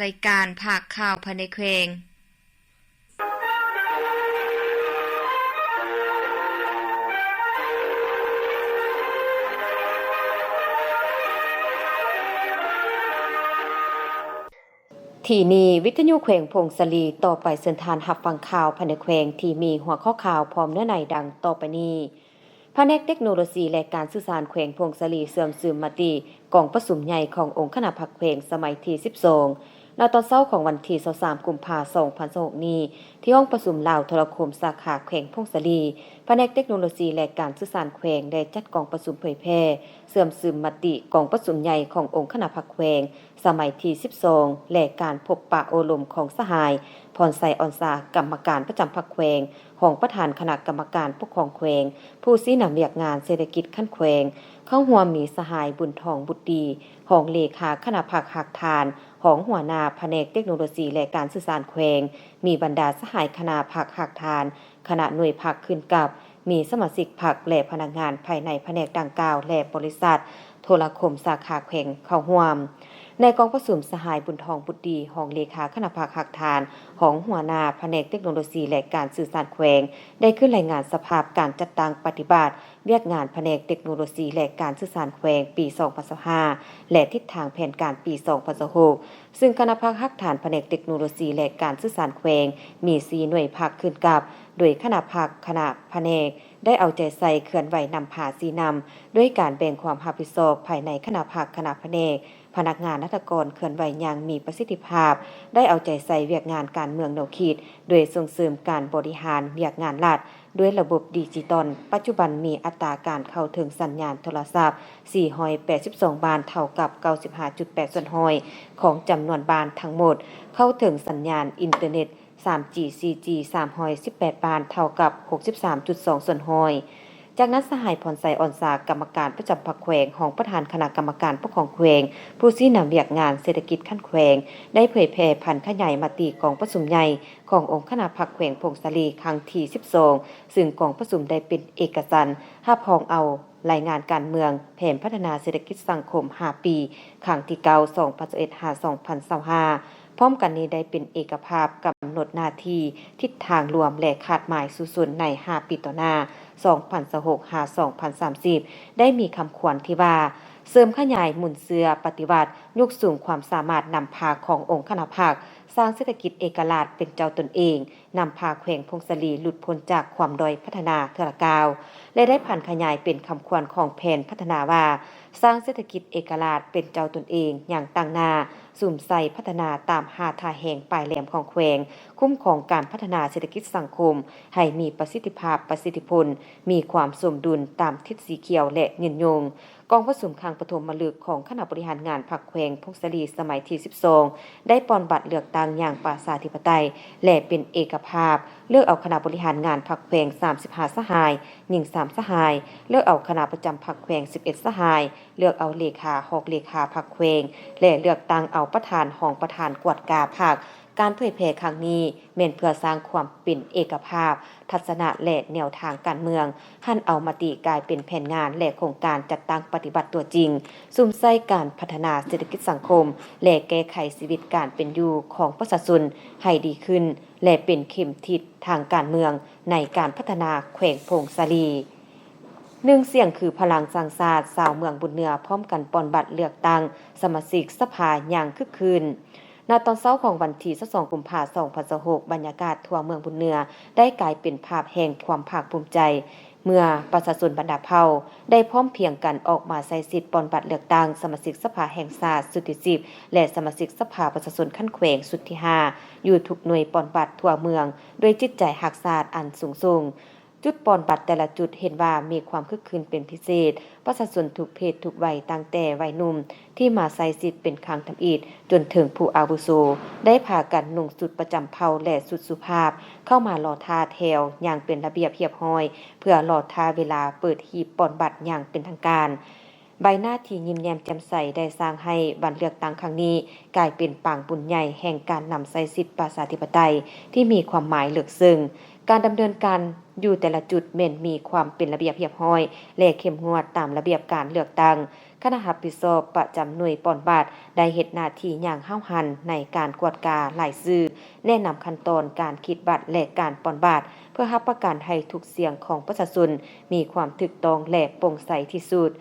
ລາຍການພາກຂ່າວພາຍໃນແຂວງ. ທີ່ນີ້ ວິທະຍຸແຂວງຜົ້ງສາລີ. ຕໍ່ໄປເຊີນທ່ານຮັບຟັງຂ່າວພາຍໃນແຂວງ ທີ່ມີຫົວຂໍ້ຂ່າວພ້ອມເນື້ອໃນດັ່ງຕໍ່ໄປນີ້. ພະແນກເຕັກໂນໂລຊີ ແລະ ການສື່ສານແຂວງຜົ້ງສາລີເຊື່ອມຊຶມມະຕິກອງປະຊຸມໃຫຍ່ຂອງອົງຄະນະພັກແຂວງສະໄໝທີສິບສອງ ໃນຕອນເຊົ້າຂອງວັນທີຊາວສາມ ກຸມພາ ສອງພັນຊາວຫົກນີ້ ທີ່ຫ້ອງປະຊຸມລາວໂທລະຄົມສາຂາແຂວງຜົ້ງສາລີ. ພະແນກເຕັກໂນໂລຊີ ແລະ ການສື່ສານແຂວງໄດ້ຈັດກອງປະຊຸມເຜີຍແຜ່ເຊື່ອມຊຶມມະຕິກອງປະຊຸມໃຫຍ່ຂອງອົງຄະນະພັກແຂວງ ສະໄໝທີສິບສອງ ແລະ ການພົບປະໂອ້ລົມຂອງສະຫາຍ ພອນໄຊ ອອນຊາ ກຳມະການປະຈຳພັກແຂວງ, ຮອງປະທານຄະນະກຳມະການປົກຄອງແຂວງ, ຜູ້ຊີ້ນຳວຽກງານເສດຖະກິດຂັ້ນແຂວງ. ເຂົ້າຮ່ວມມີສະຫາຍ ບຸນທອງ ບຸດດີ ຮອງເລຂາຄະນະພັກຮາກຖານ, ຮອງຫົວໜ້າພະແນກເຕັກໂນໂລຊີ ແລະ ການສື່ສານແຂວງ, ມີບັນດາສະຫາຍຄະນະພັກຮາກຖານ, ຄະນະໜ່ວຍພັກຂຶ້ນກັບ, ມີສະມາຊິກພັກ ແລະ ພະນັກງານພາຍໃນພະແນກດັ່ງກ່າວ ແລະ ບໍລິສັດໂທລະຄົມສາຂາແຂວງເຂົ້າຮ່ວມ. ໃນກອງປະຊຸມ, ສະຫາຍ ບຸນທອງ ບຸດດີ ຮອງເລຂາຄະນະພັກຮາກຖານ, ຮອງຫົວໜ້າພະແນກເຕັກໂນໂລຊີ ແລະ ການສື່ສານແຂວງ ໄດ້ຂຶ້ນລາຍງານສະພາບການຈັດຕັ້ງປະຕິບັດວຽກງານພະແນກເຕັກໂນໂລຊີ ແລະ ການສື່ສານແຂວງປີສອງພັນຊາວຫ້າ ແລະ ທິດທາງແຜນການປີສອງພັນຊາວຫົກ ຊຶ່ງຄະນະພັກຮາກຖານພະແນກເຕັກໂນໂລຊີ ແລະ ການສື່ສານແຂວງ ມີສີ່ໜ່ວຍພັກຂຶ້ນກັບ, ໂດຍຄະນະພັກ, ຄະນະພະແນກ ໄດ້ເອົາໃຈໃສ່ເຄື່ອນໄຫວນຳພາຊີ້ນຳ ດ້ວຍການແບ່ງຄວາມຮັບຜິດຊອບພາຍໃນຄະນະພັກ, ຄະນະພະແນກ, ພະນັກງານລັດຖະກອນເຄື່ອນໄຫວຢ່າງມີປະສິດທິພາບ, ໄດ້ເອົາໃຈໃສ່ວຽກງານການເມືອງແນວຄິດ ໂດຍສົ່ງເສີມການບໍລິຫານວຽກງານລັດດ້ວຍລະບົບດິຈິຕອນ. ປັດຈຸບັນມີອັດຕາການເຂົ້າເຖິງສັນຍານໂທລະສັບສີ່ຮ້ອຍແປດສິບສອງບ້ານ, ເທົ່າກັບເກົ້າສິບຫ້າຈຸດແປດສ່ວນຮ້ອຍຂອງຈຳນວນບ້ານທັງໝົດ, ເຂົ້າເຖິງສັນຍານອິນເຕີເນັດ ສາມຈີ ສີ່ຈີ ສາມຮ້ອຍສິບແປດບ້ານ, ເທົ່າກັບຫົກສິບສາມຈຸດສອງສ່ວນຮ້ອຍ. ຈາກນັ້ນ, ສະຫາຍ ພອນໄຊ ອອນຊາ ກຳມະການປະຈຳພັກແຂວງ, ຮອງປະທານຄະນະກຳມະການປົກຄອງແຂວງ, ຜູ້ຊີ້ນຳວຽກງານເສດຖະກິດຂັ້ນແຂວງ ໄດ້ເຜີຍແຜ່ຜັນຂະຫຍາຍມະຕິກອງປະຊຸມໃຫຍ່ຂອງອົງຄະນະພັກແຂວງຜົ້ງສາລີ ຄັ້ງທີສິບສອງ, ຊຶ່ງກອງປະຊຸມໄດ້ເປັນເອກະສັນຮັບຮອງເອົາ ລາຍງານການເມືອງແຜນພັດທະນາເສດຖະກິດສັງຄົມຫ້າປີ ຄັ້ງທີເກົ້າ ສອງພັນຊາວເອັດ ຫາ ສອງພັນຊາວຫ້າ. ພ້ອມກັນນີ້ໄດ້ເປັນເອກະພາບກຳນົດໜ້າທີ່, ທິດທາງລວມ ແລະ ຄາດໝາຍສູ້ຊົນໃນຫ້າປີຕໍ່ໜ້າ ສອງພັນຊາວຫົກ ຫາ ສອງພັນສາມສິບ ໄດ້ມີຄຳຂວັນທີ່ວ່າ ເສີມຂະຫຍາຍໝູນເຊື້ອປະຕິວັດ, ຍົກສູງຄວາມສາມາດນຳພາຂອງອົງຄະນະພັກ, ສ້າງເສດຖະກິດເອກະລາດເປັນເຈົ້າຕົນເອງ, ນຳພາແຂວງຜົ້ງສາລີຫຼຸດພົ້ນຈາກຄວາມດ້ອຍພັດທະນາເທື່ອລະກ້າວ ແລະ ໄດ້ຜັນຂະຫຍາຍເປັນຄຳຂວັນຂອງແຜນພັດທະນາວ່າ ສ້າງເສດຖະກິດເອກະລາດເປັນເຈົ້າຕົນເອງຢ່າງຕັ້ງໜ້າ, ສຸມໃສ່ພັດທະນາຕາມຫ້າທ່າແຮງປາຍແຫຼມຂອງແຂວງ, ຄຸ້ມຄອງການພັດທະນາເສດຖະກິດສັງຄົມໃຫ້ມີປະສິດທິພາບ, ປະສິດທິຜົນ, ມີຄວາມສົມດຸນຕາມທິດສີຂຽວ ແລະ ຍືນຍົງ. ກອງປະຊຸມຄັ້ງປະຖົມມະລຶກຂອງຄະນະບໍລິຫານງານພັກແຂວງຜົ້ງສາລີສະໄໝທີສິບສອງ ໄດ້ປ່ອນບັດເລືອກຕັ້ງຢ່າງປະຊາທິປະໄຕ ແລະ ເປັນເອກະພາບ, ເລືອກເອົາຄະນະບໍລິຫານງານພັກແຂວງສາມສິບຫ້າສະຫາຍ, ຍິງສາມສະຫາຍ, ເລືອກເອົາຄະນະປະຈຳພັກແຂວງສິບເອັດສະຫາຍ, ເລືອກເອົາເລຂາ, ຮອງເລຂາພັກແຂວງ ແລະ ເລືອກຕັ້ງເອົາປະທານ, ຮອງປະທານກວດກາພັກ. ການເຜີຍແຜ່ຄັ້ງນີ້ແມ່ນເພື່ອສ້າງຄວາມເປັນເອກະພາບ, ທັດສະນະ ແລະ ແນວທາງການເມືອງ, ຫັນເອົາມະຕິກາຍເປັນແຜນງານ ແລະ ໂຄງການຈັດຕັ້ງປະຕິບັດຕົວຈິງ, ສຸມໃສ່ການພັດທະນາເສດຖະກິດສັງຄົມ ແລະ ແກ້ໄຂຊີວິດການເປັນຢູ່ຂອງປະຊາຊົນໃຫ້ດີຂຶ້ນ ແລະ ເປັນເຂັມທິດທາງການເມືອງໃນການພັດທະນາແຂວງຜົ້ງສາລີ. ໜຶ່ງສຽງຄືພະລັງສ້າງຊາດ, ຊາວເມືອງບຸນເໜືອພ້ອມກັນປ່ອນບັດເລືອກຕັ້ງສະມາຊິກສະພາຢ່າງຄຶກຄື້ນ. ໃນຕອນເຊົ້າຂອງວັນທີຊາວສອງ ກຸມພາ ສອງພັນຊາວຫົກ, ບັນຍາກາດທົ່ວເມືອງບຸນເໜືອໄດ້ກາຍເປັນພາບແຫ່ງຄວາມພາກພູມໃຈ ເມື່ອປະຊາຊົນບັນດາເຜົ່າໄດ້ພ້ອມພຽງກັນອອກມາໃຊ້ສິດປ່ອນບັດເລືອກຕັ້ງສະມາຊິກສະພາແຫ່ງຊາດຊຸດທີສິບ ແລະ ສະມາຊິກສະພາປະຊາຊົນຂັ້ນແຂວງຊຸດທີຫ້າ ຢູ່ທຸກໜ່ວຍປ່ອນບັດທົ່ວເມືອງ ດ້ວຍຈິດໃຈຮັກຊາດອັນສູງສົ່ງ. ຈຸດປ່ອນບັດແຕ່ລະຈຸດເຫັນວ່າມີຄວາມຄຶກຄື້ນເປັນພິເສດ. ປະຊາຊົນທຸກເພດທຸກໄວ, ຕັ້ງແຕ່ໄວໜຸ່ມທີ່ມາໃຊ້ສິດເປັນຄັ້ງທຳອິດ, ຈົນເຖິງຜູ້ອາວຸໂສ, ໄດ້ພາກັນນຸ່ງຊຸດປະຈຳເຜົ່າ ແລະ ຊຸດສຸພາບ ເຂົ້າມາລໍຖ້າແຖວຢ່າງເປັນລະບຽບຮຽບຮ້ອຍ ເພື່ອລໍຖ້າເວລາເປີດຫີບປ່ອນບັດຢ່າງເປັນທາງການ. ໃບໜ້າທີ່ຍິ້ມແຍ້ມແຈ່ມໃສໄດ້ສ້າງໃຫ້ວັນເລືອກຕັ້ງຄັ້ງນີ້ກາຍເປັນປາງບຸນໃຫຍ່ແຫ່ງການນຳໃຊ້ສິດປະຊາທິປະໄຕທີ່ມີຄວາມໝາຍເລິກເຊິ່ງ. ການດຳເນີນການຢູ່ແຕ່ລະຈຸດແມ່ນມີຄວາມເປັນລະບຽບຮຽບຮ້ອຍ ແລະ ເຂັ້ມງວດຕາມລະບຽບການເລືອກຕັ້ງ. ຄະນະຮັບຜິດຊອບປະຈຳໜ່ວຍປ່ອນບັດໄດ້ເຮັດໜ້າທີ່ຢ່າງຫ້າວຫັນໃນການກວດກາລາຍຊື່, ແນະນຳຂັ້ນຕອນການຄິດບັດ ແລະ ການປ່ອນບັດ ເພື່ອຮັບປະກັນໃຫ້ທຸກສຽງຂອງປະຊາຊົນມີຄວາມຖືກຕ້ອງ ແລະ ໂປ່ງໃສທີ່ສຸດ.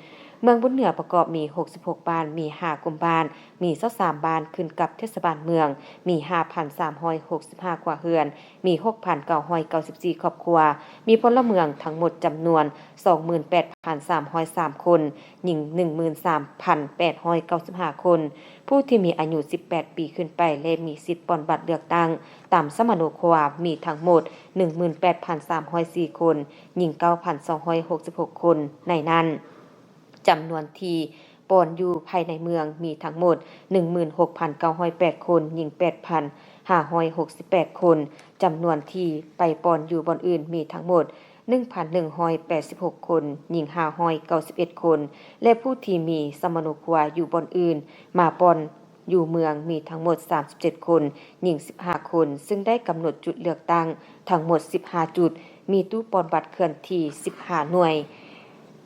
ເມືອງບຸນເໜືອປະກອບມີຫົກສິບຫົກບ້ານ, ມີຫ້າກຸ່ມບ້ານ, ມີຊາວສາມບ້ານຂຶ້ນກັບເທດສະບານເມືອງ, ມີຫ້າພັນສາມຮ້ອຍຫົກສິບຫ້າຄົວເຮືອນ, ມີຫົກພັນເກົ້າຮ້ອຍເກົ້າສິບສີ່ຄອບຄົວ, ມີພົນລະເມືອງທັງໝົດຈຳນວນສອງໝື່ນແປດພັນສາມຮ້ອຍສາມຄົນ, ຍິງໜຶ່ງໝື່ນສາມພັນແປດຮ້ອຍເກົ້າສິບຫ້າຄົນ, ຜູ້ທີ່ມີອາຍຸສິບແປດປີຂຶ້ນໄປ ແລະ ມີສິດປ່ອນບັດເລືອກຕັ້ງຕາມສຳມະໂນຄວາມ ມີທັງໝົດໜຶ່ງໝື່ນແປດພັນສາມຮ້ອຍສີ່ຄົນ, ຍິງເກົ້າພັນສອງຮ້ອຍຫົກສິບຫົກຄົນ. ໃນນັ້ນ ຈຳນວນທີ່ປ່ອນຢູ່ພາຍໃນເມືອງມີທັງໝົດໜຶ່ງໝື່ນຫົກພັນເກົ້າຮ້ອຍແປດຄົນ, ຍິງແປດພັນຫ້າຮ້ອຍຫົກສິບແປດຄົນ, ຈຳນວນທີ່ໄປປ່ອນຢູ່ບ່ອນອື່ນມີທັງໝົດໜຶ່ງພັນໜຶ່ງຮ້ອຍແປດສິບຫົກຄົນ, ຍິງຫ້າຮ້ອຍເກົ້າສິບເອັດຄົນ ແລະ ຜູ້ທີ່ມີສຳມະໂນຄົວຢູ່ບ່ອນອື່ນມາປ່ອນຢູ່ເມືອງມີທັງໝົດສາມສິບເຈັດຄົນ, ຍິງສິບຫ້າຄົນ, ຊຶ່ງໄດ້ກຳນົດຈຸດເລືອກຕັ້ງທັງໝົດສິບຫ້າຈຸດ, ມີຕູ້ປ່ອນບັດເຄື່ອນທີ່ສິບຫ້າໜ່ວຍ.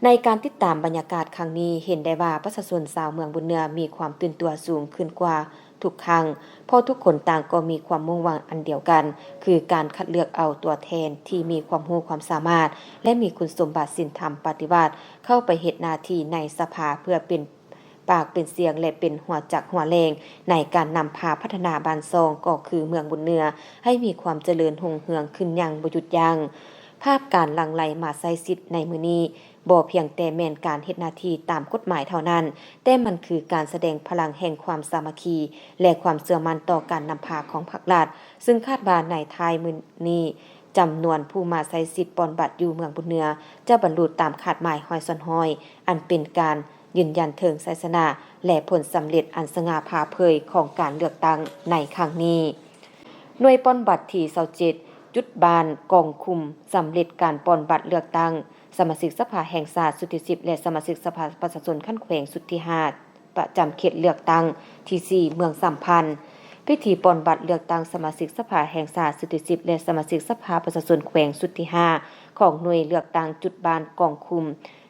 ໃນການຕິດຕາມບັນຍາກາດຄັ້ງນີ້ ເຫັນໄດ້ວ່າປະຊາຊົນຊາວເມືອງບຸນເໜືອມີຄວາມຕື່ນຕົວສູງຂຶ້ນກວ່າທຸກຄັ້ງ, ເພາະທຸກຄົນຕ່າງກໍມີຄວາມມຸ່ງຫວັງອັນດຽວກັນ ຄືການຄັດເລືອກເອົາຕົວແທນທີ່ມີຄວາມຮູ້ຄວາມສາມາດ ແລະ ມີຄຸນສົມບັດສິນທຳປະຕິວັດ ເຂົ້າໄປເຮັດໜ້າທີ່ໃນສະພາ ເພື່ອເປັນປາກເປັນສຽງ ແລະ ເປັນຫົວຈັກຫົວແຮງໃນການນຳພາພັດທະນາບ້ານຊ່ອງ ກໍຄືເມືອງບຸນເໜືອ ໃຫ້ມີຄວາມຈະເລີນຮຸ່ງເຮືອງຂຶ້ນຢ່າງບໍ່ຢຸດຢັ້ງ. ພາບການຫຼັ່ງໄຫຼມາໃຊ້ສິດໃນມື້ນີ້ ບໍ່ພຽງແຕ່ແມ່ນການເຮັດໜ້າທີ່ຕາມກົດໝາຍເທົ່ານັ້ນ, ແຕ່ມັນຄືການສະແດງພະລັງແຫ່ງຄວາມສາມັກຄີ ແລະ ຄວາມເຊື່ອໝັ້ນຕໍ່ການນຳພາຂອງພັກລັດ, ຊຶ່ງຄາດວ່າໃນທ້າຍມື້ນີ້ ຈຳນວນຜູ້ມາໃຊ້ສິດປ່ອນບັດຢູ່ເມືອງບຸນເໜືອ ຈະບັນລຸຕາມຄາດໝາຍຮ້ອຍສ່ວນຮ້ອຍ, ອັນເປັນການຢືນຢັນເຖິງໄຊຊະນະ ແລະ ຜົນສຳເລັດອັນສະຫງ່າຜ່າເຜີຍຂອງການເລືອກຕັ້ງໃນຄັ້ງນີ້. ໜ່ວຍປ່ອນບັດທີຊາວເຈັດ ຈຸດບ້ານກອງຄຸມ ສຳເລັດການປ່ອນບັດເລືອກຕັ້ງ ສະມາຊິກສະພາແຫ່ງຊາດຊຸດທີສິບ ແລະ ສະມາຊິກສະພາປະຊາຊົນຂັ້ນແຂວງຊຸດທີຫ້າ ປະຈຳເຂດເລືອກຕັ້ງທີສີ່ ເມືອງສາມພັນ. ພິທີປ່ອນບັດເລືອກຕັ້ງສະມາຊິກສະພາແຫ່ງຊາດຊຸດທີສິບ ແລະ ສະມາຊິກສະພາປະຊາຊົນແຂວງຊຸດທີຫ້າ ຂອງໜ່ວຍເລືອກຕັ້ງຈຸດບ້ານກອງຄຸມ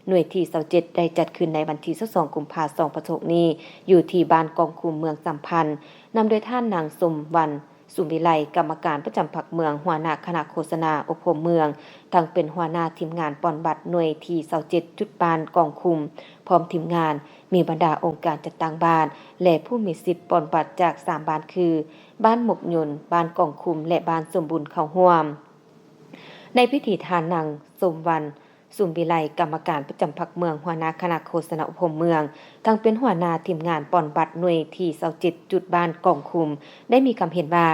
ໜ່ວຍທີຊາວເຈັດ ໄດ້ຈັດຂຶ້ນໃນວັນທີຊາວສອງ ກຸມພາ ສອງພັນຊາວຫົກນີ້ ຢູ່ທີ່ບ້ານກອງຄຸມ ເມືອງສາມພັນ, ນຳໂດຍທ່ານນາງ ສົມວັນ ສຸມວິໄລ ກຳມະການປະຈຳພັກເມືອງ, ຫົວໜ້າຄະນະໂຄສະນາອົບຮົມເມືອງ, ທັງເປັນຫົວໜ້າທີມງານປ່ອນບັດໜ່ວຍທີຊາວເຈັດ ຈຸດບ້ານກອງຄຸມ ພ້ອມທີມງານ, ມີບັນດາອົງການຈັດຕັ້ງບ້ານ ແລະ ຜູ້ມີສິດປ່ອນບັດຈາກສາມບ້ານຄື ບ້ານໝົກຍົນ, ບ້ານກອງຄຸມ ແລະ ບ້ານສົມບູນເຂົ້າຮ່ວມ. ໃນພິທີ ທ່ານນາງ ສົມວັນ ສຸມວິໄລ ກຳມະການປະຈຳພັກເມືອງ, ຫົວໜ້າຄະນະໂຄສະນາອົບຮົມເມືອງ, ທັງເປັນຫົວໜ້າທີມງານປ່ອນບັດໜ່ວຍທີຊາວເຈັດ ຈຸດບ້ານກອງຄຸມ ໄດ້ມີຄຳເຫັນວ່າ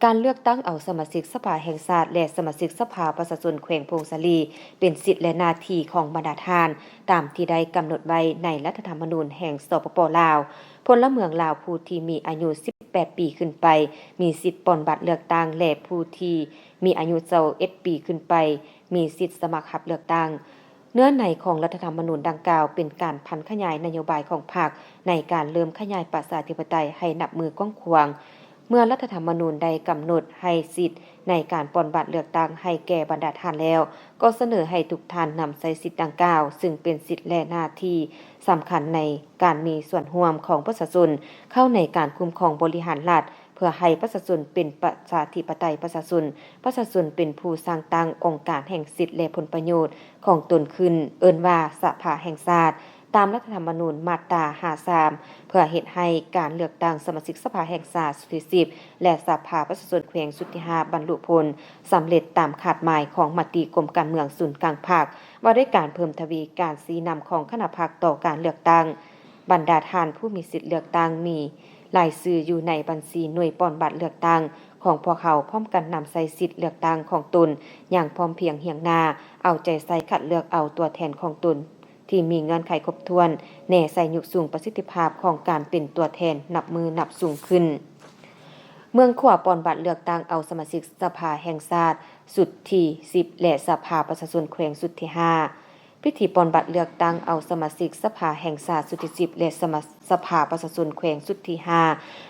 ການເລືອກຕັ້ງເອົາສະມາຊິກສະພາແຫ່ງຊາດ ແລະ ສະມາຊິກສະພາປະຊາຊົນແຂວງຜົ້ງສາລີ ເປັນສິດ ແລະ ໜ້າທີ່ຂອງບັນດາທ່ານ ຕາມທີ່ໄດ້ກຳນົດໄວ້ໃນລັດຖະທຳມະນູນແຫ່ງ ສປປ ລາວ. ພົນລະເມືອງລາວຜູ້ທີ່ມີອາຍຸສິບແປດປີຂຶ້ນໄປ ມີສິດປ່ອນບັດເລືອກຕັ້ງ ແລະ ຜູ້ທີ່ມີອາຍຸຊາວເອັດປີຂຶ້ນໄປ ມີສິດສະໝັກຮັບເລືອກຕັ້ງ. ເນື້ອໃນຂອງລັດຖະທຳມະນູນດັ່ງກ່າວ ເປັນການຜັນຂະຫຍາຍນະໂຍບາຍຂອງພັກ ໃນການເລີ່ມຂະຫຍາຍປະຊາທິປະໄຕໃຫ້ນັບມືກວ້າງຂວາງ. ເມື່ອລັດຖະທຳມະນູນໄດ້ກຳນົດໃຫ້ສິດໃນການປ່ອນບັດເລືອກຕັ້ງໃຫ້ແກ່ບັນດາທ່ານແລ້ວ, ກໍສະເໜີໃຫ້ທຸກທ່ານນຳໃຊ້ສິດດັ່ງກ່າວ, ຊຶ່ງເປັນສິດ ແລະ ໜ້າທີ່ສຳຄັນໃນການມີສ່ວນຮ່ວມຂອງປະຊາຊົນເຂົ້າໃນການຄຸ້ມຄອງບໍລິຫານລັດ, ເພື່ອໃຫ້ປະຊາຊົນເປັນປະຊາທິປະໄຕປະຊາຊົນ, ປະຊາຊົນເປັນຜູ້ສ້າງຕັ້ງອົງການແຫ່ງສິດ ແລະ ຜົນປະໂຫຍດຂອງຕົນຂຶ້ນ, ເອີ້ນວ່າສະພາແຫ່ງຊາດ, ຕາມລັດຖະທຳມະນູນມາດຕາຫ້າສາມ ເພື່ອເຮັດໃຫ້ການເລືອກຕັ້ງສະມາຊິກສະພາແຫ່ງຊາດຊຸດທີສິບ ແລະ ສະພາປະຊາຊົນແຂວງຊຸດທີຫ້າ ບັນລຸຜົນສຳເລັດຕາມຄາດໝາຍຂອງມະຕິກົມການເມືອງສູນກາງພັກ ວ່າດ້ວຍການເພີ່ມທະວີການຊີ້ນຳຂອງຄະນະພັກຕໍ່ການເລືອກຕັ້ງ. ບັນດາທ່ານຜູ້ມີສິດເລືອກຕັ້ງມີລາຍຊື່ຢູ່ໃນບັນຊີໜ່ວຍປ່ອນບັດເລືອກຕັ້ງຂອງພວກເຮົາ, ພ້ອມກັນນຳໃຊ້ສິດເລືອກຕັ້ງຂອງຕົນຢ່າງພ້ອມພຽງຮຽງໜ້າ, ເອົາໃຈໃສ່ຄັດເລືອກເອົາຕົວແທນຂອງຕົນ ທີ່ມີເງື່ອນໄຂຄົບຖ້ວນແນ່ໃສ່, ຍົກສູງປະສິດທິພາບຂອງການເປັນຕົວແທນນັບມື້ນັບສູງຂຶ້ນ. ເມືອງຂວາ ປ່ອນບັດເລືອກຕັ້ງເອົາສະມາຊິກສະພາແຫ່ງຊາດຊຸດທີສິບ ແລະ ສະພາປະຊາຊົນແຂວງຊຸດທີຫ້າ. ພິທີປ່ອນບັດເລືອກຕັ້ງເອົາສະມາຊິກສະພາແຫ່ງຊາດຊຸດທີສິບ ແລະ ສະມາ ສະພາປະຊາຊົນແຂວງຊຸດທີຫ້າ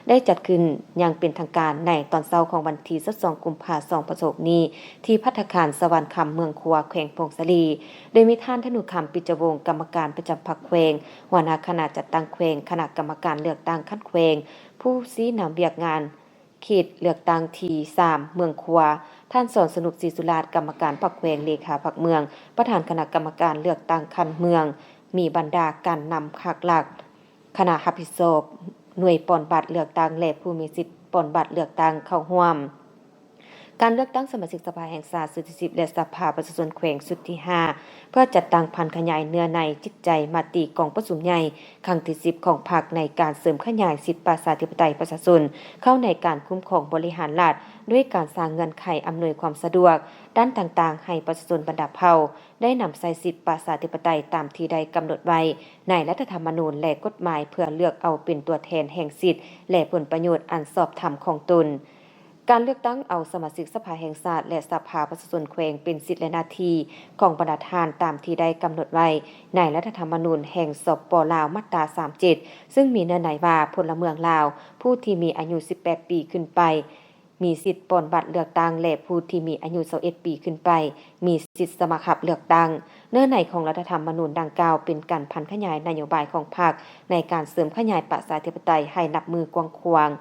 ໄດ້ຈັດຂຶ້ນຢ່າງເປັນທາງການໃນຕອນເຊົ້າຂອງວັນທີຊາວສອງ ກຸມພາ ສອງພັນຊາວຫົກນີ້ ທີ່ພັດຕາຄານສະຫວັນຄຳ ເມືອງຂວາ ແຂວງຜົ້ງສາລີ, ໂດຍມີທ່ານ ທະນຸຄຳ ປິດຈະວົງ ກຳມະການປະຈຳພັກແຂວງ, ຫົວໜ້າຄະນະຈັດຕັ້ງແຂວງ, ຄະນະກຳມະການເລືອກຕັ້ງຂັ້ນແຂວງ, ຜູ້ຊີ້ນຳວຽກງານ ເຂດເລືອກຕັ້ງທີສາມ ເມືອງຂວາ, ທ່ານ ສອນສະໜຸກ ສີສຸລາດ ກຳມະການພັກແຂວງ, ເລຂາພັກເມືອງ, ປະທານຄະນະກຳມະການເລືອກຕັ້ງຂັ້ນເມືອງ, ມີບັນດາການນຳພັກຫຼັກ, ຄະນະຮັບຜິດຊອບໜ່ວຍປ່ອນບັດເລືອກຕັ້ງ ແລະ ຜູ້ມີສິດປ່ອນບັດເລືອກຕັ້ງເຂົ້າຮ່ວມ. ການເລືອກຕັ້ງສະມາຊິກສະພາແຫ່ງຊາດຊຸດທີສິບ ແລະ ສະພາປະຊາຊົນແຂວງຊຸດທີຫ້າ ເພື່ອຈັດຕັ້ງຜັນຂະຫຍາຍເນື້ອໃນຈິດໃຈມະຕິກອງປະຊຸມໃຫຍ່ຄັ້ງທີສິບຂອງພັກ ໃນການເສີມຂະຫຍາຍສິດປະຊາທິປະໄຕປະຊາຊົນເຂົ້າໃນການຄຸ້ມຄອງບໍລິຫານລັດ ດ້ວຍການສ້າງເງື່ອນໄຂອຳນວຍຄວາມສະດວກດ້ານຕ່າງໆໃຫ້ປະຊາຊົນບັນດາເຜົ່າ ໄດ້ນຳໃຊ້ສິດປະຊາທິປະໄຕຕາມທີ່ໄດ້ກຳນົດໄວ້ໃນລັດຖະທຳມະນູນ ແລະ ກົດໝາຍ ເພື່ອເລືອກເອົາເປັນຕົວແທນແຫ່ງສິດ ແລະ ຜົນປະໂຫຍດອັນຊອບທຳຂອງຕົນ. ການເລືອກຕັ້ງເອົາສະມາຊິກສະພາແຫ່ງຊາດ ແລະ ສະພາປະຊາຊົນແຂວງເປັນສິດ ແລະ ໜ້າທີ່ຂອງບັນດາທ່ານຕາມທີ່ໄດ້ກຳນົດໄວ້ໃນລັດຖະທຳມະນູນແຫ່ງ ສປປ ລາວ ມາດຕາ ສາມເຈັດ ຊຶ່ງມີເນື້ອໃນວ່າ ພົນລະເມືອງລາວຜູ້ທີ່ມີອາຍຸສິບແປດປີຂຶ້ນໄປ ມີສິດປ່ອນບັດເລືອກຕັ້ງ ແລະ ຜູ້ທີ່ມີອາຍຸຊາວເອັດປີຂຶ້ນໄປ ມີສິດສະໝັກຮັບເລືອກຕັ້ງ. ເນື້ອໃນຂອງລັດຖະທຳມະນູນດັ່ງກ່າວ ເປັນການຜັນຂະຫຍາຍນະໂຍບາຍຂອງພັກ ໃນການເສີມຂະຫຍາຍປະຊາທິປະໄຕໃຫ້ນັບມື້ກວ້າງຂວາງ.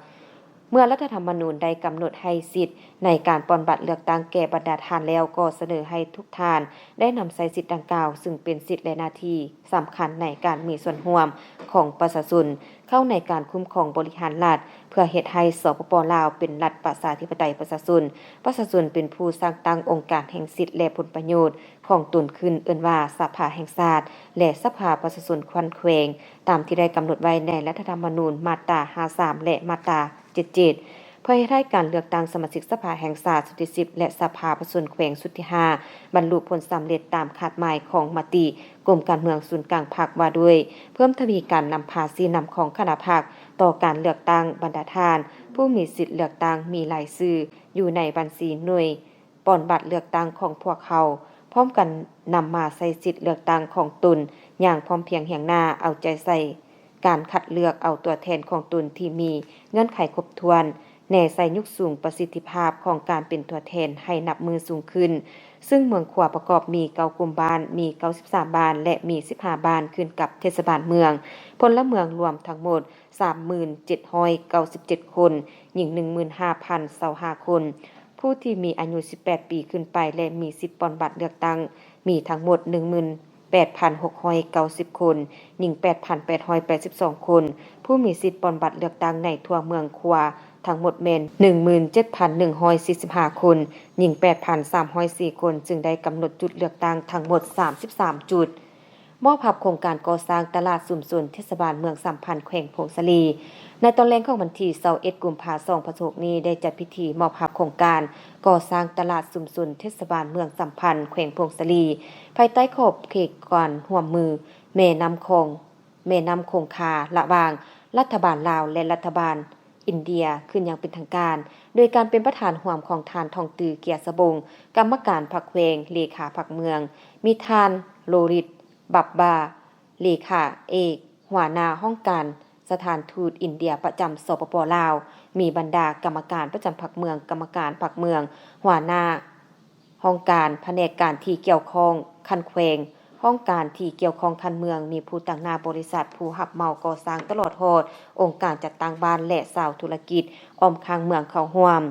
ເມື່ອລັດຖະທຳມະນູນໄດ້ກຳນົດໃຫ້ສິດໃນການປ່ອນບັດເລືອກຕັ້ງແກ່ບັນດາທ່ານແລ້ວ, ກໍສະເໜີໃຫ້ທຸກທ່ານໄດ້ນຳໃຊ້ສິດດັ່ງກ່າວ, ຊຶ່ງເປັນສິດ ແລະ ໜ້າທີ່ສຳຄັນໃນການມີສ່ວນຮ່ວມຂອງປະຊາຊົນ ເຂົ້າໃນການຄຸ້ມຄອງບໍລິຫານລັດ ເພື່ອເຮັດໃຫ້ ສປປ ລາວ ເປັນລັດປະຊາທິປະໄຕປະຊາຊົນ, ປະຊາຊົນເປັນຜູ້ສ້າງຕັ້ງອົງການແຫ່ງສິດ ແລະ ຜົນປະໂຫຍດຂອງຕົນຂຶ້ນ, ເອີ້ນວ່າສະພາແຫ່ງຊາດ ແລະ ສະພາປະຊາຊົນຂັ້ນແຂວງ, ຕາມທີ່ໄດ້ກຳນົດໄວ້ໃນລັດຖະທຳມະນູນມາດຕາ ຫ້າສາມ ແລະ ມາດຕາ ເຈັດເຈັດ ເພື່ອເຮັດໃຫ້ການເລືອກຕັ້ງສະມາຊິກສະພາແຫ່ງຊາດຊຸດທີສິບ ແລະ ສະພາປະຊາຊົນແຂວງຊຸດທີຫ້າ ບັນລຸຜົນສຳເລັດຕາມຄາດໝາຍຂອງມະຕິ ກົມການເມືອງສູນກາງພັກວ່າດ້ວຍ ເພີ່ມທະວີການນຳພາຊີ້ນຳຂອງຄະນະພັກຕໍ່ການເລືອກຕັ້ງ. ບັນດາທ່ານຜູ້ມີສິດເລືອກຕັ້ງມີລາຍຊື່ຢູ່ໃນບັນຊີໜ່ວຍປ່ອນບັດເລືອກຕັ້ງຂອງພວກເຮົາ, ພ້ອມກັນນຳມາໃຊ້ສິດເລືອກຕັ້ງຂອງຕົນຢ່າງພ້ອມພຽງຮຽງໜ້າ, ເອົາໃຈໃສ່ການຄັດເລືອກເອົາຕົວແທນຂອງຕົນທີ່ມີເງື່ອນໄຂຄົບຖ້ວນ, ແນໃສ່ຍຸກສູງປະສິດທິພາບຂອງການເປັນຕົວແທນໃຫ້ນັບມື້ສູງຂຶ້ນ, ຊຶ່ງເມືອງຂວາປະກອບມີເກົ້າກຸ່ມບ້ານ, ມີເກົ້າສິບສາມບ້ານ ແລະ ມີສິບຫ້າບ້ານຂຶ້ນກັບເທດສະບານເມືອງ, ພົນລະເມືອງລວມທັງໝົດສາມໝື່ນເຈັດຮ້ອຍເກົ້າສິບເຈັດຄົນ, ຍິງໜຶ່ງໝື່ນຫ້າພັນຊາວຫ້າຄົນ, ຜູ້ທີ່ມີອາຍຸສິບແປດປີຂຶ້ນໄປ ແລະ ມີສິດປ່ອນບັດເລືອກຕັ້ງ ມີທັງໝົດໜຶ່ງໝື່ນ ແປດພັນຫົກຮ້ອຍເກົ້າສິບຄົນ, ຍິງແປດພັນແປດຮ້ອຍແປດສິບສອງຄົນ, ຜູ້ມີສິດປ່ອນບັດເລືອກຕັ້ງໃນທົ່ວເມືອງຂວາທັງໝົດແມ່ນໜຶ່ງໝື່ນເຈັດພັນໜຶ່ງຮ້ອຍສີ່ສິບຫ້າຄົນ, ຍິງແປດພັນສາມຮ້ອຍສີ່ຄົນ, ຈຶ່ງໄດ້ກຳນົດຈຸດເລືອກຕັ້ງທັງໝົດສາມສິບສາມຈຸດ. ມອບຮັບໂຄງການກໍ່ສ້າງຕະຫຼາດຊຸມຊົນເທດສະບານເມືອງສາມພັນ ແຂວງຜົ້ງສາລີ. ໃນຕອນແລງຂອງວັນທີຊາວເອັດ ກຸມພາ ສອງພັນຊາວຫົກນີ້ ໄດ້ຈັດພິທີມອບຮັບໂຄງການກໍ່ສ້າງຕະຫຼາດຊຸມຊົນເທດສະບານເມືອງສາມພັນ ແຂວງຜົ້ງສາລີ ພາຍໃຕ້ຂອບເຂດການຮ່ວມມືແມ່ນ້ຳຂອງ ແມ່ນ້ຳຄົງຄາ ລະຫວ່າງລັດຖະບານລາວ ແລະ ລັດຖະບານອິນເດຍ ຂຶ້ນຢ່າງເປັນທາງການ ໂດຍການເປັນປະທານຮ່ວມຂອງທ່ານ ທອງຕື້ ເກຍສະບົງ ກຳມະການພັກແຂວງ, ເລຂາພັກເມືອງ, ມີທ່ານ ໂລລິດ ບັບບາ ເລຂາເອກ ຫົວໜ້າຫ້ອງການສະຖານທູດອິນເດຍປະຈຳ ສປປ ລາວ, ມີບັນດາກຳມະການປະຈຳພັກເມືອງ, ກຳມະການພັກເມືອງ, ຫົວໜ້າຫ້ອງການ, ພະແນກການທີ່ກ່ຽວຂ້ອງຂັ້ນແຂວງ, ຫ້ອງການທີ່ກ່ຽວຂ້ອງຂັ້ນເມືອງ, ມີຜູ້ຕາງໜ້າບໍລິສັດ, ຜູ້ຮັບເໝົາກໍ່ສ້າງ ຕະຫຼອດຮອດອົງການຈັດຕັ້ງບ້ານ ແລະ ຊາວທຸລະກິດອ້ອມຂ້າງເມືອງເຂົ້າຮ່ວມ.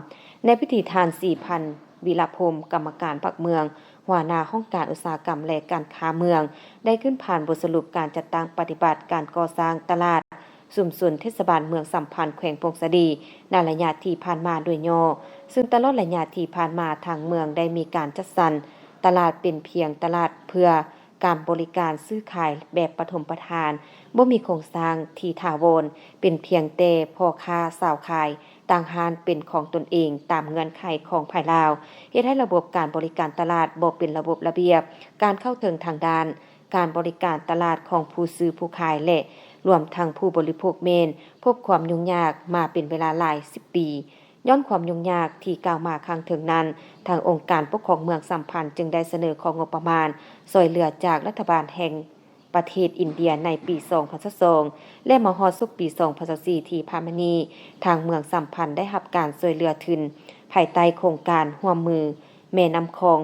ໃນພິທີ ທ່ານ ສີພັນ ວິລະພົມ ກຳມະການພັກເມືອງ, ຫົວໜ້າຫ້ອງການອຸດສາຫະກຳ ແລະ ການຄ້າເມືອງ ໄດ້ຂຶ້ນຜ່ານບົດສະຫຼຸບການຈັດຕັ້ງປະຕິບັດການກໍ່ສ້າງຕະຫຼາດຊຸມຊົນເທດສະບານເມືອງສາມພັນ ແຂວງຜົ້ງສາລີ ໃນໄລຍະທີ່ຜ່ານມາໂດຍຫຍໍ້, ຊຶ່ງຕະຫຼອດໄລຍະທີ່ຜ່ານມາ ທາງເມືອງໄດ້ມີການຈັດສັນຕະຫຼາດເປັນພຽງຕະຫຼາດເພື່ອການບໍລິການຊື້ຂາຍແບບປະຖົມປະທານ, ບໍ່ມີໂຄງສ້າງທີ່ຖາວອນ, ເປັນພຽງແຕ່ພໍ່ຄ້າຊາວຂາຍ ຕັ້ງຮ້ານເປັນຂອງຕົນເອງຕາມເງື່ອນໄຂຂອງພາຍລາວ, ເຮັດໃຫ້ລະບົບການບໍລິການຕະຫຼາດບໍ່ເປັນລະບົບລະບຽບ, ການເຂົ້າເຖິງທາງດ້ານການບໍລິການຕະຫຼາດຂອງຜູ້ຊື້ຜູ້ຂາຍ ແລະ ລວມທັງຜູ້ບໍລິໂພກແມ່ນພົບຄວາມຫຍຸ້ງຍາກມາເປັນເວລາຫຼາຍສິບປີ. ຍ້ອນຄວາມຫຍຸ້ງຍາກທີ່ກ່າວມາຂ້າງເທິງນັ້ນ, ທາງອົງການປົກຄອງເມືອງສຳພັນຈຶ່ງໄດ້ສະເໜີຂໍງົບປະມານຊ່ວຍເຫຼືອຈາກລັດຖະບານແຫ່ງປະເທດອິນເດຍໃນປີສອງພັນຊາວສອງ ແລະ ມາຮອດສຸກປີສອງພັນຊາວສີ່ທີ່ຜ່ານມານີ້, ທາງເມືອງສຳພັນໄດ້ຮັບການຊ່ວຍເຫຼືອທຶນພາຍໃຕ້ໂຄງການຮ່ວມມືແມ່ນ້ຳຂອງ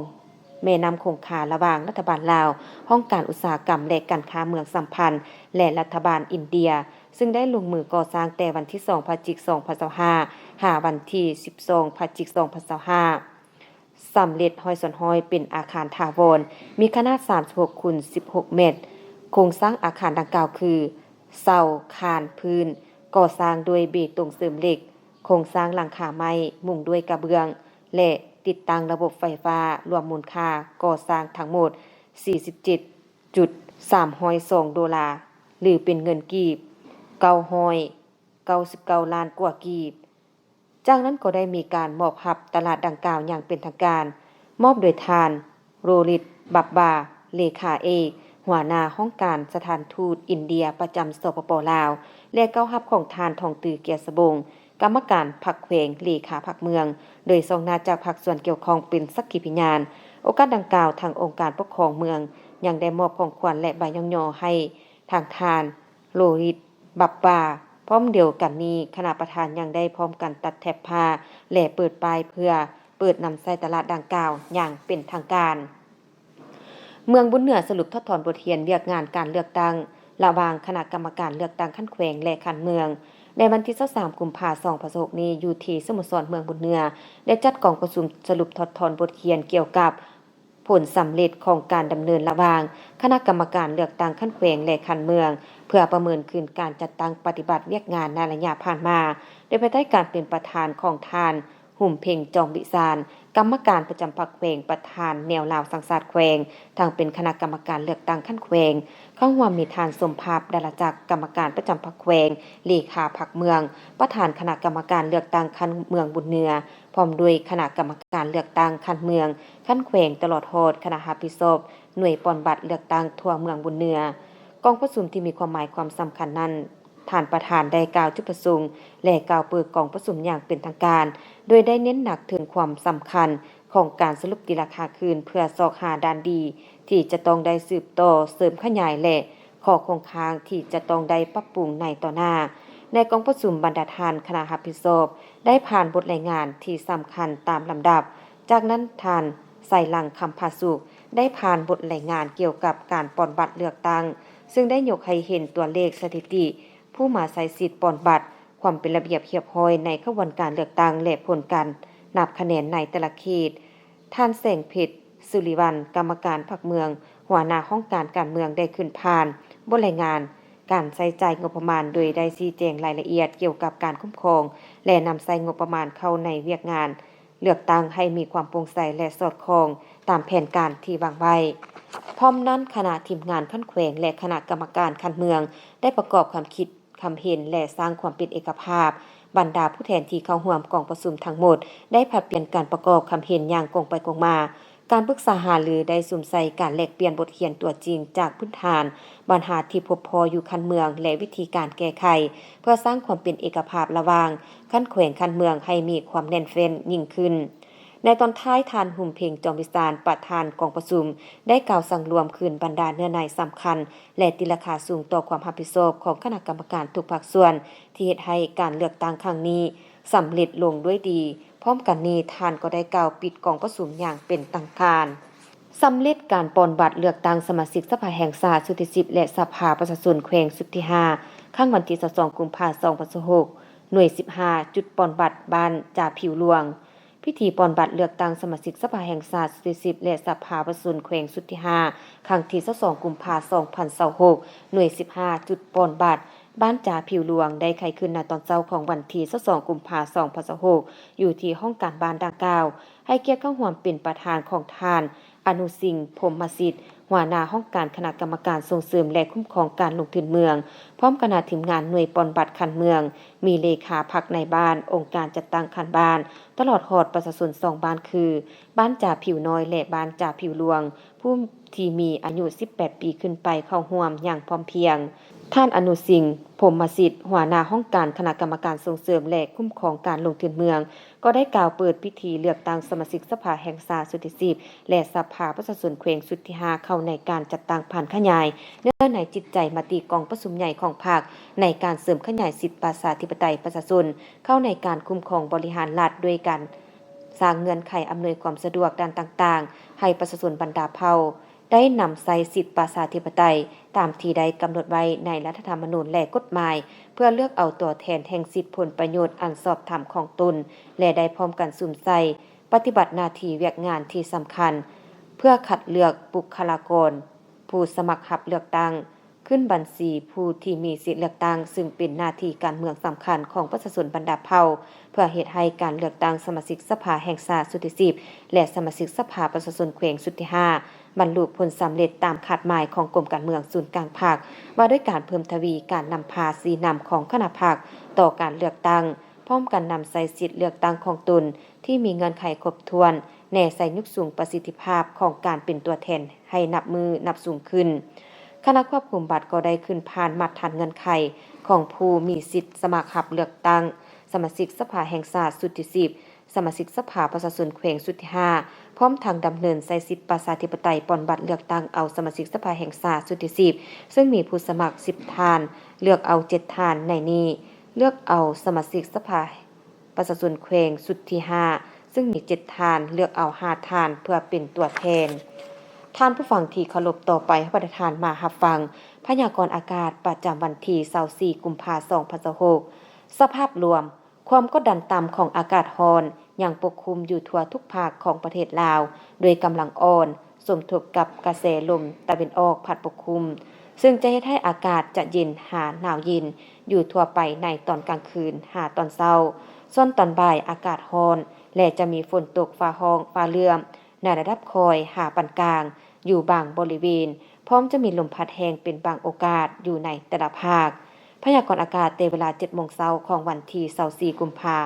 ແມ່ນ້ຳຄົງຄາ ລະຫວ່າງລັດຖະບານລາວ, ຫ້ອງການອຸດສາຫະກຳ ແລະ ການຄ້າເມືອງສຳພັນ ແລະ ລັດຖະບານອິນເດຍ, ຊຶ່ງໄດ້ລົງມືກໍ່ສ້າງແຕ່ວັນທີສອງ ພະຈິກ ສອງພັນຊາວຫ້າ ຫາວັນທີສິບສອງ ພະຈິກ ສອງພັນຊາວຫ້າ ສຳເລັດຮ້ອຍສ່ວນຮ້ອຍ ເປັນອາຄານຖາວອນ ມີຂະໜາດສາມສິບຫົກຄູນສິບຫົກແມັດ. ໂຄງສ້າງອາຄານດັ່ງກ່າວຄື ເສົາ, ຄານ, ພື້ນ, ກໍ່ສ້າງດ້ວຍເບຕົງເສີມເຫຼັກ, ໂຄງສ້າງຫຼັງຄາໄມ້, ມຸງດ້ວຍກະເບື້ອງ ແລະ ຕິດຕັ້ງລະບົບໄຟຟ້າ, ລວມມູນຄ່າກໍ່ສ້າງທັງໝົດ ສີ່ສິບເຈັດຈຸດສາມຮ້ອຍສອງໂດລາ ຫຼື ເປັນເງິນກີບ ເກົ້າຮ້ອຍເກົ້າສິບເກົ້າລ້ານກວ່າກີບ. ຈາກນັ້ນກໍໄດ້ມີການມອບຮັບຕະຫຼາດດັ່ງກ່າວຢ່າງເປັນທາງການ, ມອບໂດຍທ່ານ ໂຣລິດ ບັບບາ ເລຂາເອກ ຫົວໜ້າຫ້ອງການສະຖານທູດອິນເດຍປະຈຳ ສປປ ລາວ ແລະ ເຂົ້າຮັບຂອງທ່ານ ທອງຕື້ ກຽວສະບົງ ກຳມະການພັກແຂວງ ເລຂາພັກເມືອງ ໂດຍຊ່ອງໜ້າຈາກພາກສ່ວນກ່ຽວຂ້ອງເປັນສັກຂີພະຍານ. ໂອກາດດັ່ງກ່າວ, ທາງອົງການປົກຄອງເມືອງຍັງໄດ້ມອບຂອງຂວັນ ແລະ ໃບຍ້ອງຍໍໃຫ້ທາງທ່ານ ໂຣລິດ ບັບບາ. ພ້ອມດຽວກັນນີ້, ຄະນະປະທານຍັງໄດ້ພ້ອມກັນຕັດແຖບຜ້າ ແລະ ເປີດປ້າຍເພື່ອເປີດນຳໃຊ້ຕະຫຼາດດັ່ງກ່າວຢ່າງເປັນທາງການ. ເມືອງບຸນເໜືອສະຫຼຸບຖອດຖອນບົດຮຽນວຽກງານການເລືອກຕັ້ງລະຫວ່າງຄະນະກຳມະການເລືອກຕັ້ງຂັ້ນແຂວງ ແລະ ຂັ້ນເມືອງ ໃນວັນທີຊາວສາມ ກຸມພາ ສອງພັນຊາວຫົກນີ້ ຢູ່ທີ່ສະໂມສອນເມືອງບຸນເໜືອ ໄດ້ຈັດກອງປະຊຸມສະຫຼຸບຖອດຖອນບົດຮຽນກ່ຽວກັບ ຜົນສຳເລັດຂອງການດຳເນີນລະຫວ່າງຄະນະກຳມະການເລືອກຕັ້ງຂັ້ນແຂວງ ແລະ ຂັ້ນເມືອງ ເພື່ອປະເມີນຄືນການຈັດຕັ້ງປະຕິບັດວຽກງານໃນໄລຍະຜ່ານມາ, ໂດຍພາຍໃຕ້ການເປັນປະທານຂອງທ່ານ ຫຸມເພັງ ຈອມວິສານ ກຳມະການປະຈຳພັກແຂວງ, ປະທານແນວລາວສ້າງຊາດແຂວງ, ທັງເປັນຄະນະກຳມະການເລືອກຕັ້ງຂັ້ນແຂວງ. ເຂົ້າຮ່ວມມີທ່ານ ສົມພາບ ດາລະຈັກ ກຳມະການປະຈຳພັກແຂວງ, ເລຂາພັກເມືອງ, ປະທານຄະນະກຳມະການເລືອກຕັ້ງຂັ້ນເມືອງບຸນເໜືອ, ພ້ອມດ້ວຍຄະນະກຳມະການເລືອກຕັ້ງຂັ້ນເມືອງ, ຂັ້ນແຂວງ ຕະຫຼອດຮອດຄະນະຮັບຜິດຊອບໜ່ວຍປ່ອນບັດເລືອກຕັ້ງທົ່ວເມືອງບຸນເໜືອ. ກອງປະຊຸມທີ່ມີຄວາມໝາຍຄວາມສຳຄັນນັ້ນ, ທ່ານປະທານໄດ້ກ່າວຈຸດປະສົງ ແລະ ກ່າວເປີດກອງປະຊຸມຢ່າງເປັນທາງການ, ໂດຍໄດ້ເນັ້ນໜັກເຖິງຄວາມສຳຄັນຂອງການສະຫຼຸບຕີລາຄາຄືນ ເພື່ອຊອກຫາດ້ານດີທີ່ຈະຕ້ອງໄດ້ສືບຕໍ່ເສີມຂະຫຍາຍ ແລະ ຂໍ້ຄົງຄ້າງທີ່ຈະຕ້ອງໄດ້ປັບປຸງໃນຕໍ່ໜ້າ. ໃນກອງປະຊຸມ, ບັນດາທ່ານຄະນະຮັບຜິດຊອບໄດ້ຜ່ານບົດລາຍງານທີ່ສຳຄັນຕາມລຳດັບ. ຈາກນັ້ນ, ທ່ານ ໄຊລັງ ຄຳຜາສຸກ ໄດ້ຜ່ານບົດລາຍງານກ່ຽວກັບການປ່ອນບັດເລືອກຕັ້ງ, ຊຶ່ງໄດ້ຍົກໃຫ້ເຫັນຕົວເລກສະຖິຕິຜູ້ມາໃຊ້ສິດປ່ອນບັດ, ຄວາມເປັນລະບຽບຮຽບຮ້ອຍໃນຂະບວນການເລືອກຕັ້ງ ແລະ ຜົນການນັບຄະແນນໃນແຕ່ລະເຂດ. ທ່ານ ແສງເພັດ ສຸລິວັນ ກຳມະການພັກເມືອງ, ຫົວໜ້າຫ້ອງການການເມືອງ ໄດ້ຂຶ້ນຜ່ານບົດລາຍງານການໃຊ້ຈ່າຍງົບປະມານ, ໂດຍໄດ້ຊີ້ແຈງລາຍລະອຽດກ່ຽວກັບການຄຸ້ມຄອງ ແລະ ນຳໃຊ້ງົບປະມານເຂົ້າໃນວຽກງານເລືອກຕັ້ງໃຫ້ມີຄວາມໂປ່ງໃສ ແລະ ສອດຄ່ອງຕາມແຜນການທີ່ວາງໄວ້. ພ້ອມນັ້ນ, ຄະນະທີມງານຂັ້ນແຂວງ ແລະ ຄະນະກຳມະການຂັ້ນເມືອງ ໄດ້ປະກອບຄຳຄິດ ຄຳເຫັນ ແລະ ສ້າງຄວາມເປັນເອກະພາບ. ບັນດາຜູ້ແທນທີ່ເຂົ້າຮ່ວມກອງປະຊຸມທັງໝົດ ໄດ້ຜັດປ່ຽນການປະກອບຄຳເຫັນຢ່າງກົງໄປກົງມາ. ການປຶກສາຫາລືໄດ້ສຸມໃສ່ການແລກປ່ຽນບົດຮຽນຕົວຈິງຈາກພື້ນຖານບັນຫາທີ່ພົບພໍ້ຢູ່ຂັ້ນເມືອງ ແລະ ວິທີການແກ້ໄຂ ເພື່ອສ້າງຄວາມເປັນເອກະພາບລະຫວ່າງຂັ້ນແຂວງຂັ້ນເມືອງໃຫ້ມີຄວາມແໜ້ນແຟ້ນຍິ່ງຂຶ້ນ. ໃນຕອນທ້າຍ, ທ່ານ ຫຸມເພັງ ຈອມວິສານ ປະທານກອງປະຊຸມ ໄດ້ກ່າວສັງລວມຄືນບັນດາເນື້ອໃນສຳຄັນ ແລະ ຕີລາຄາສູງຕໍ່ຄວາມຮັບຜິດຊອບຂອງຄະນະກຳມະການທຸກພາກສ່ວນ ທີ່ເຮັດໃຫ້ການເລືອກຕັ້ງຄັ້ງນີ້ສຳເລັດລົງດ້ວຍດີ. ພ້ອມກັນນີ້, ທ່ານກໍໄດ້ກ່າວປິດກອງປະຊຸມຢ່າງເປັນທາງການ. ສຳເລັດການປ່ອນບັດເລືອກຕັ້ງສະມາຊິກສະພາແຫ່ງຊາດຊຸດທີສິບ ແລະ ສະພາປະຊາຊົນແຂວງຊຸດທີຫ້າ ຄັ້ງວັນທີຊາວສອງ ກຸມພາ ສອງພັນຊາວຫົກ ໜ່ວຍສິບຫ້າ ຈຸດປ່ອນບັດບ້ານຈາຜິວຫຼວງ. ພິທີປ່ອນບັດເລືອກຕັ້ງສະມາຊິກສະພາແຫ່ງຊາດຊຸດທີສິບ ແລະ ສະພາປະຊາຊົນແຂວງຊຸດທີຫ້າ ຄັ້ງທີຊາວສອງ ກຸມພາ ສອງພັນຊາວຫົກ ໜ່ວຍສິບຫ້າ ຈຸດປ່ອນບັດ ບ້ານຈາຜິວຫຼວງ ໄດ້ໄຂຂຶ້ນໃນຕອນເຊົ້າຂອງວັນທີຊາວສອງ ກຸມພາ ສອງພັນຊາວຫົກ ຢູ່ທີ່ຫ້ອງການບ້ານດັ່ງກ່າວ. ໃຫ້ກຽດເຂົ້າຮ່ວມເປັນປະທານຂອງທ່ານ ອະນຸສິງ ພົມມະສິດ ຫົວໜ້າຫ້ອງການຄະນະກຳມະການສົ່ງເສີມ ແລະ ຄຸ້ມຄອງການລົງທຶນເມືອງ, ພ້ອມຄະນະທີມງານໜ່ວຍປ່ອນບັດຂັ້ນເມືອງ, ມີເລຂາພັກນາຍບ້ານ, ອົງການຈັດຕັ້ງຂັ້ນບ້ານ, ຕະຫຼອດຮອດປະຊາຊົນສອງບ້ານຄື ບ້ານຈາຜິວນ້ອຍ ແລະ ບ້ານຈາຜິວຫຼວງ, ຜູ້ທີ່ມີອາຍຸສິບແປດປີຂຶ້ນໄປເຂົ້າຮ່ວມຢ່າງພ້ອມພຽງ. ທ່ານ ອະນຸສິງ ພົມມະສິດ ຫົວໜ້າຫ້ອງການຄະນະກຳມະການສົ່ງເສີມ ແລະ ຄຸ້ມຄອງການລົງທຶນເມືອງ ກໍໄດ້ກ່າວເປີດພິທີເລືອກຕັ້ງສະມາຊິກສະພາແຫ່ງຊາດຊຸດທີສິບ ແລະ ສະພາປະຊາຊົນແຂວງຊຸດທີຫ້າ ເຂົ້າໃນການຈັດຕັ້ງຜັນຂະຫຍາຍເນື້ອໃນຈິດໃຈມະຕິກອງປະຊຸມໃຫຍ່ຂອງພັກ ໃນການເສີມຂະຫຍາຍສິດປະຊາທິປະໄຕປະຊາຊົນ ເຂົ້າໃນການຄຸ້ມຄອງບໍລິຫານລັດ ດ້ວຍການສ້າງເງື່ອນໄຂອຳນວຍຄວາມສະດວກດ້ານຕ່າງໆ ໃຫ້ປະຊາຊົນບັນດາເຜົ່າ ໄດ້ນຳໃຊ້ສິດປະຊາທິປະໄຕ ຕາມທີ່ໄດ້ກຳນົດໄວ້ໃນລັດຖະທຳມະນູນ ແລະ ກົດໝາຍ ເພື່ອເລືອກເອົາຕົວແທນແຫ່ງສິດຜົນປະໂຫຍດອັນຊອບທຳຂອງຕົນ ແລະ ໄດ້ພ້ອມກັນສຸມໃສ່ປະຕິບັດໜ້າທີ່ວຽກງານທີ່ສຳຄັນ ເພື່ອຄັດເລືອກບຸກຄະລາກອນຜູ້ສະໝັກຮັບເລືອກຕັ້ງ ຂຶ້ນບັນຊີຜູ້ທີ່ມີສິດເລືອກຕັ້ງ, ຊຶ່ງເປັນໜ້າທີ່ການເມືອງສຳຄັນຂອງປະຊາຊົນບັນດາເຜົ່າ ເພື່ອເຮັດໃຫ້ການເລືອກຕັ້ງສະມາຊິກສະພາແຫ່ງຊາດຊຸດທີສິບ ແລະ ສະມາຊິກສະພາປະຊາຊົນແຂວງຊຸດທີຫ້າ ບັນລຸຜົນສຳເລັດຕາມຄາດໝາຍຂອງກົມການເມືອງສູນກາງພັກ ວ່າດ້ວຍການເພີ່ມທະວີການນຳພາຊີ້ນຳຂອງຄະນະພັກຕໍ່ການເລືອກຕັ້ງ, ພ້ອມກັນນຳໃຊ້ສິດເລືອກຕັ້ງຂອງຕົນທີ່ມີເງື່ອນໄຂຄົບຖ້ວນ ແນໃສ່ຍົກສູງປະສິດທິພາບຂອງການເປັນຕົວແທນໃຫ້ນັບມື້ນັບສູງຂຶ້ນ. ຄະນະຄວບຄຸມບັດກໍໄດ້ຂຶ້ນຜ່ານມາດຖານເງື່ອນໄຂຂອງຜູ້ມີສິດສະໝັກຮັບເລືອກຕັ້ງສະມາຊິກສະພາແຫ່ງຊາດຊຸດທີສິບ, ສະມາຊິກສະພາປະຊາຊົນແຂວງຊຸດທີຫ້າ ພ້ອມທັງດຳເນີນໃຊ້ສິດປະຊາທິປະໄຕປ່ອນບັດເລືອກຕັ້ງເອົາສະມາຊິກສະພາແຫ່ງຊາດຊຸດທີສິບ ຊຶ່ງມີຜູ້ສະໝັກສິບທ່ານ, ເລືອກເອົາເຈັດທ່ານ, ໃນນີ້ເລືອກເອົາສະມາຊິກສະພາ ປະຊາຊົນແຂວງຊຸດທີຫ້າ ຊຶ່ງມີເຈັດທ່ານ, ເລືອກເອົາຫ້າທ່ານເພື່ອເປັນຕົວແທນ. ທ່ານຜູ້ຟັງທີ່ເຄົາລົບ, ຕໍ່ໄປໃຫ້ທ່ານມາຮັບຟັງພະຍາກອນອາກາດປະຈຳວັນທີຊາວສີ່ ກຸມພາ ສອງພັນຊາວຫົກ. ສະພາບລວມ, ຄວາມກົດດັນຕ່ຳຂອງອາກາດຮ້ອນຍັງປົກຄຸມຢູ່ທົ່ວທຸກພາກຂອງປະເທດລາວ ໂດຍກຳລັງອ່ອນ, ສົມທົບກັບກະແສລົມຕາເວັນອອກພັດປົກຄຸມ, ຊຶ່ງຈະເຮັດໃຫ້ອາກາດຈະເຢັນຫາໜາວເຢັນຢູ່ທົ່ວໄປໃນຕອນກາງຄືນຫາຕອນເຊົ້າ. ສ່ວນຕອນບ່າຍອາກາດຮ້ອນ ແລະ ຈະມີຝົນຕົກຟ້າຮ້ອງຟ້າເຫຼື້ອມໃນລະດັບຄ່ອຍຫາປານກາງຢູ່ບາງບໍລິເວນ, ພ້ອມຈະມີລົມພັດແຮງເປັນບາງໂອກາດຢູ່ໃນແຕ່ລະພາກ. ພະຍາກອນອາກາດແຕ່ເວລາເຈັດໂມງເຊົ້າຂອງວັນທີຊາວສີ່ ກຸມພາ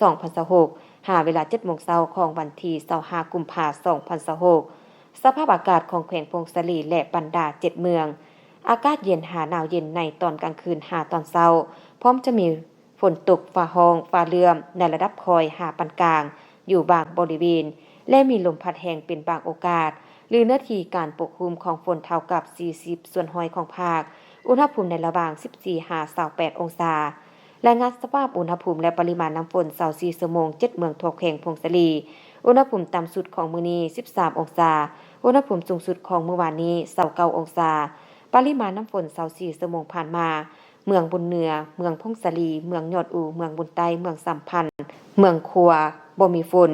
ສອງພັນຊາວຫົກ ຫາເວລາເຈັດໂມງເຊົ້າຂອງວັນທີຊາວຫ້າ ກຸມພາ ສອງພັນຊາວຫົກ. ສະພາບອາກາດຂອງແຂວງຜົ້ງສາລີ ແລະ ບັນດາເຈັດເມືອງ, ອາກາດເຢັນຫາໜາວເຢັນໃນຕອນກາງຄືນຫາຕອນເຊົ້າ, ພ້ອມຈະມີຝົນຕົກຟ້າຮ້ອງຟ້າເຫຼື້ອມໃນລະດັບຄ່ອຍຫາປານກາງຢູ່ບາງບໍລິເວນ ແລະ ມີລົມພັດແຮງເປັນບາງໂອກາດ ຫຼື ເນື້ອທີ່ການປົກຄຸມຂອງຝົນເທົ່າກັບສີ່ສິບສ່ວນຮ້ອຍຂອງພາກ. ອຸນຫະພູມໃນລະຫວ່າງສິບສີ່ຫາຊາວແປດອົງສາ. ລາຍງານສະພາບອຸນຫະພູມ ແລະ ປະລິມານນ້ຳຝົນ ຊາວສີ່ຊົ່ວໂມງ ເຈັດເມືອງທົ່ວແຂວງຜົ້ງສາລີ. ອຸນຫະພູມຕ່ຳສຸດຂອງມື້ນີ້ ສິບສາມອົງສາ. ອຸນຫະພູມສູງສຸດຂອງມື້ວານນີ້ ຊາວເກົ້າອົງສາ. ປະລິມານນ້ຳຝົນ ຊາວສີ່ຊົ່ວໂມງຜ່ານມາ, ເມືອງບຸນເໜືອ, ເມືອງຜົ້ງສາລີ, ເມືອງຍອດອູ, ເມືອງບຸນໃຕ້, ເມືອງສາມພັນ, ເມືອງຂວາ ບໍ່ມີຝົນ.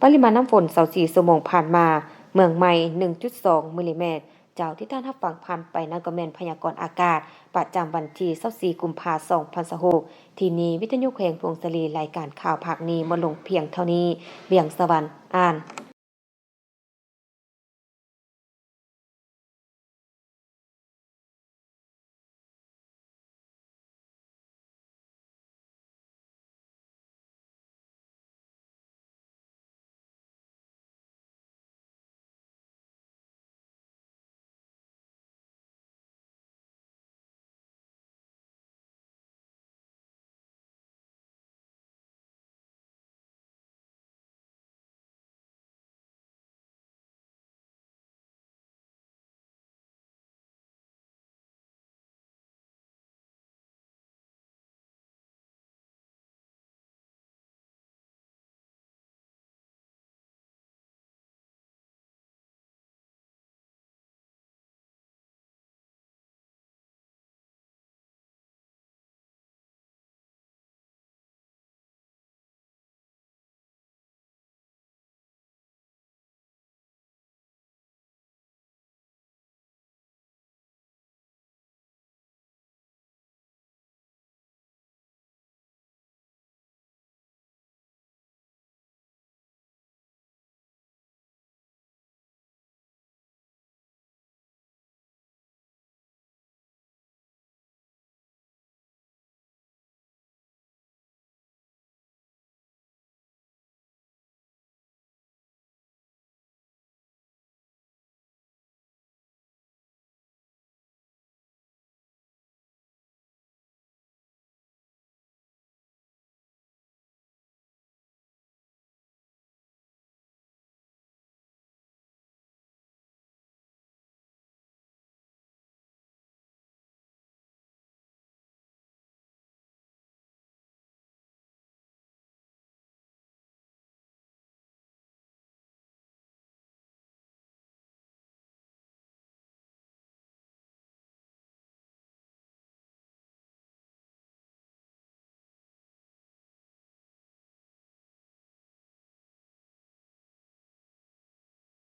ປະລິມານນ້ຳຝົນ ຊາວສີ່ຊົ່ວໂມງຜ່ານມາ, ເມືອງໃໝ່ ໜຶ່ງຈຸດສອງມິລລີແມັດ. ເຈົ້າ ທີ່ທ່ານຮັບຟັງຜ່ານໄປນັ້ນກໍແມ່ນພະຍາກອນອາກາດປະຈຳວັນທີຊາວສີ່ ກຸມພາ ສອງພັນຊາວຫົກ. ທີ່ນີ້ວິທະຍຸແຂວງຜົ້ງສາລີ, ລາຍການຂ່າວພາກນີ້ໝົດລົງພຽງເທົ່ານີ້. ວຽງສະຫວັນ ອ່ານ.